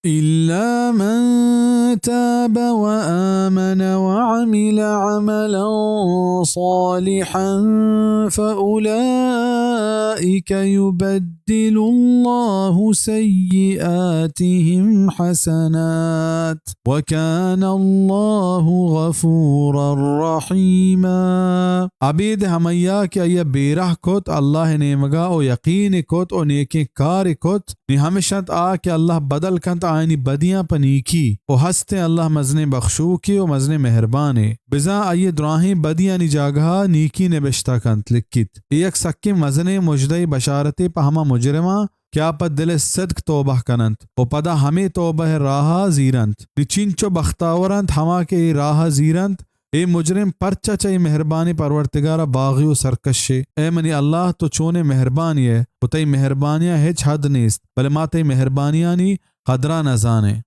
إلا من تاب وآمن وعمل عملا صالحا فأولئك يبدل الله سيئاتهم حسنات وكان الله غفورا رحيما۔ ابید ہمیا کہ آئی ء بیرہ کت اللہ ء نیمگا و یقین کت و نیکیں کار کت، نی ہمش انت آ کہ اللہ بدل کنت آیانی بدیاں پہ نیکی، و ہستیں اللہ مزنیں بخشوکے و مزنیں مہربانے۔ بزاں آئی ء دراہیں بدیانی جاگہا نیکی نبشتہ کنت، لکیت۔ اے یک سکیں مزنیں مژدہ بشارتے پہ ہما مجرماں کہ آ پہ دل ء صدق توبہ کننت و پدا ہمے توبہ ء راہا زیرنت۔ نی چینچو بختاور انت ہما کہ اے راہا زیرنت۔ اے مجرم، پرچا چہ اے مہربانیں پرورتگارا باغی و سرکشے؟ اے منی اللہ، تو چونیں مہربانے ئے و تئی مہربانیاں ہچ حد نیست، بلے ما تئی مہربانیانی قدرا نزانیں۔